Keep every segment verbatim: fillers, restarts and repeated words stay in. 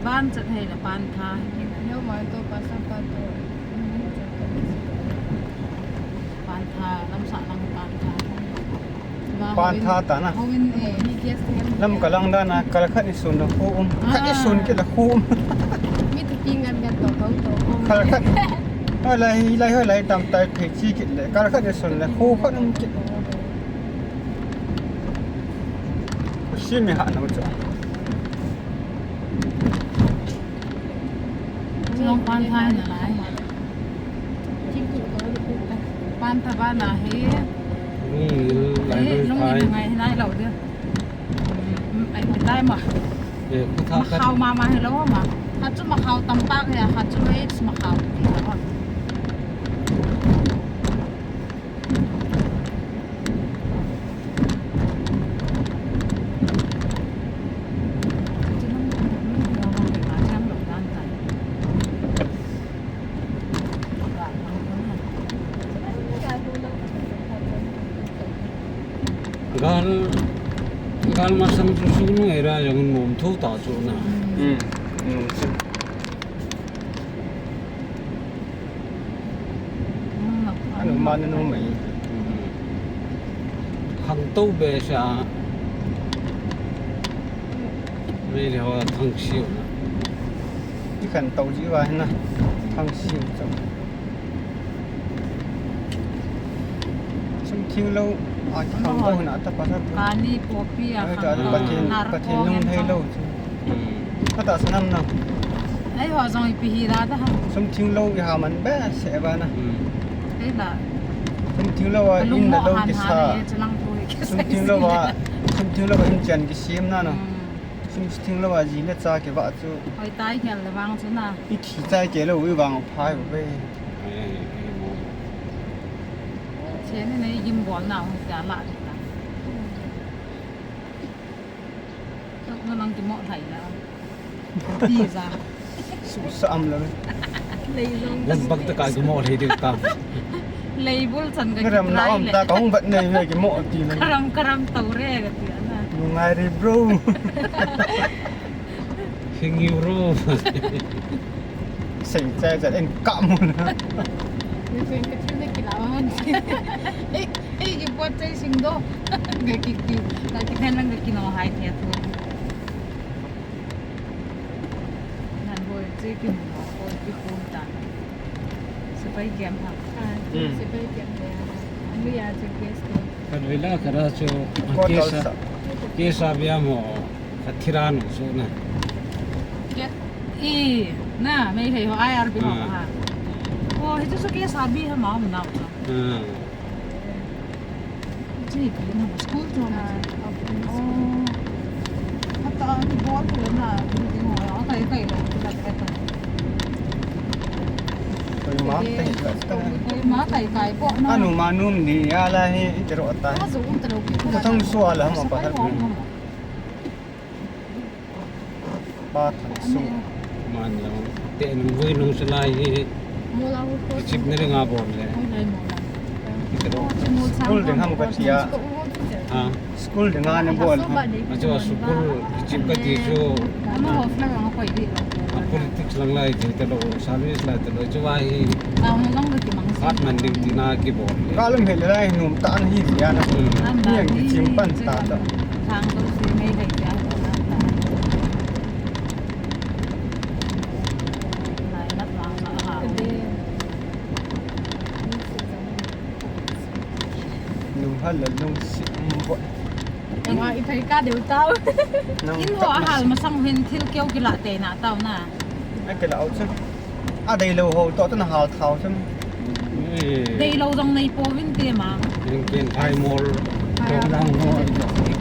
Ban chat hei la pan tha. Yo, mai to pa sa pa to. Pan tha, lam sa lang pan tha. Pan tha ta na. Hawin, eh, ni guest him. Lam ka lang da na, kal khat ni sun na khu um. Khat ni sun ki la khu um. Mi tu pi ngan ngan to to to. Kal khat. Ai lai, lai hoi lai tam tai phei chi kit le. Kal khat ni sun le khu khat um kit. Khu si mi ha na chu. Long pan thai na lai. Pan tha ba na he. Lung lai, eh, lung thai. Ngai nai lo de. Mm, ai, tai ma. Eh, khu tha ma khat. Khau ma ma he lo ma. Khat chu ma khau tam pak he, khat chu he ma khau ti la. Gal, gal masang chu sung nung era jong nom thu ta chu na. Hmm. Nom chu. Anu ma na nu mai. Khang to be sa. Mei le ho thang siu na. Ni khan to ji wa na. Thang siu chang. Sum thing lo a ki khang to na ta pa sa. Kani popi a khang. Pathen, Pathen nung thei lo. Hmm. Kata sanam na. Ei ho jong ipi hi la da ha. Sum thing lo i ha man be se ba na. Hmm. Ei la. Sum thing lo a in na lo ki sa. Sum thing lo a, sum thing lo a in chan ki sim na na. Hmm. Sum thing lo a ji le cha ki ba chu. Hoi tai ngel le vang chu na. I thi chai ke lo i vang phai ba be. Ei, ei, mo. Che ne nei gim bol na hoi ta la. Tok na lang kimoh thei na. Ti ja. Su sa am lo. Lei long. Lam bang ta ka kimoh thei ding ta. Lei bul chan ka. Karam na om ta ka hung bat nei ve kimoh ti na. Karam, karam tau re ka ti na. Nungai re bro. Hing you ro. Sei chai chai en ka mu na. Ni pen ka thil na ki la man. Ei, ei, ki pot chai sing do. Ga ki ki, ga ki then lang ga ki no hai the tu. Nan bol chai ki mu no, bol ki khum ta. Sepai kem ha. Ah, hmm. Sepai kem ya. Anu ya chai guest tu. Kan vela kara chu, kesa, kesa bia mo. Ka thira nu su na. Ke, i, na, mei hei ho I R B ho ha. Oh, hichu su ke sabi ha ma um nau chu. Hmm. Chi pi na school chu na. Oh. Hata ki bol ki na, ki ho, kai kai lo, ki la kai kai. Koi ma tai, koi ma tai kai po na. Anu ma num ni ala he, itero ta. Ma zo um tero ki. Ko thang su ala ma pa. Pa thang su. Man jong. Te nung vui nung salai hi. Mola hu ko. Chip ne nga bol le. Oi lai mola. School ding ham ka tia. Ha. School ding nga ne bol. Achu school chip ka ti chu. Ama ho flag ang koi di. A politics lang lai ti te lo, service lai te lo, chu vai. Ang long ka ti mang. Hat man ding ti na ki bol. Ka lum he lai num ta an hi ya na. Hmm. Ni ang ki chim pan ta ta. Thang to si mei dai ya. Nung hal la nung si bo. Nung ha i phai ka deu tau. In ho a hal masang hin thil keu kila te na tau na. A kila au chu. A dei lo ho to, to na hal thau chun. Dei lo jong nei po vin te ma. Ring ken phai mol. Ko lang mo.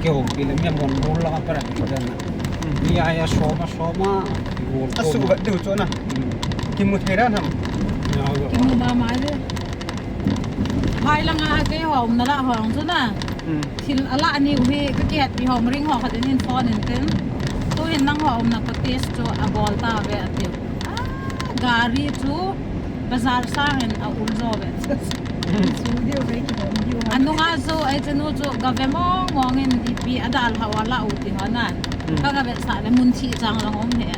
Keu ki le mi mon mol la para ki dan. Ni a ya soma soma. A su va du chu na. Ki mu thei ran ham. Ki mu ma ma de. Phai lang a kei ho um na la ho ang chu na. Hmm. Thil a la ni u hi ka kihet pi ho ring ho khat in phone in tin. Tu hin nang ho um na ko test chu a bol ta ve a tiu. Ah, gari chu bazar sang in a ul jo ve. Chu diu ve ki bom diu. Anunga chu ai chanu chu ga ve mong mong in ipi a dal ho a la u ti ho na. Hmm. Ka ga ve sa le mun thi chang lang om he.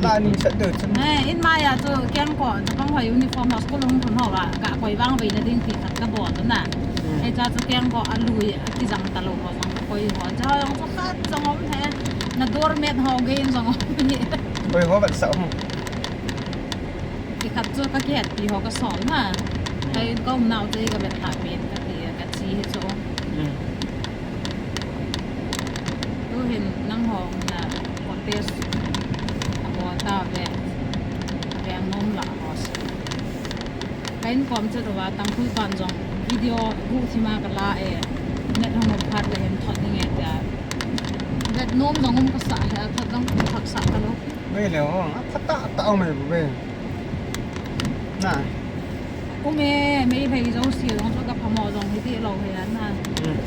La ning sat deu chun. Eh, in maya chu kengkoh, chapang ho uniform ho school hung thun ho a, ga koi vang vei na ding ti khat ka bol na. Hmm. Ei cha chu kengkoh a lui, a kijang ta lou ho jong ka koi ho. Cha jong chu khat jong um he. Na doormat ho gei in jong um ni. Koi ho vat sa um. Ti khat chu ka kihet pi ho ka sol na. Hmm. Ka in ka um nau chu ka vet tha pen ka ti, ka chi hi chu. Hmm. Tuhin nangho na contest a bol tave, veng nom la ho si. Ka in kom che dova Tangkhul pan jong video gu thima ka la e. Net hong phat le hin thot ding e tia. Vet nom jong um ka sa he, thot jong um thak sa ka lo. Ve le ho, a phat ta ta mai bu ve. Na. Ume, mei phei jong si jong chu ka phamo jong hi ti lo he na. Hmm.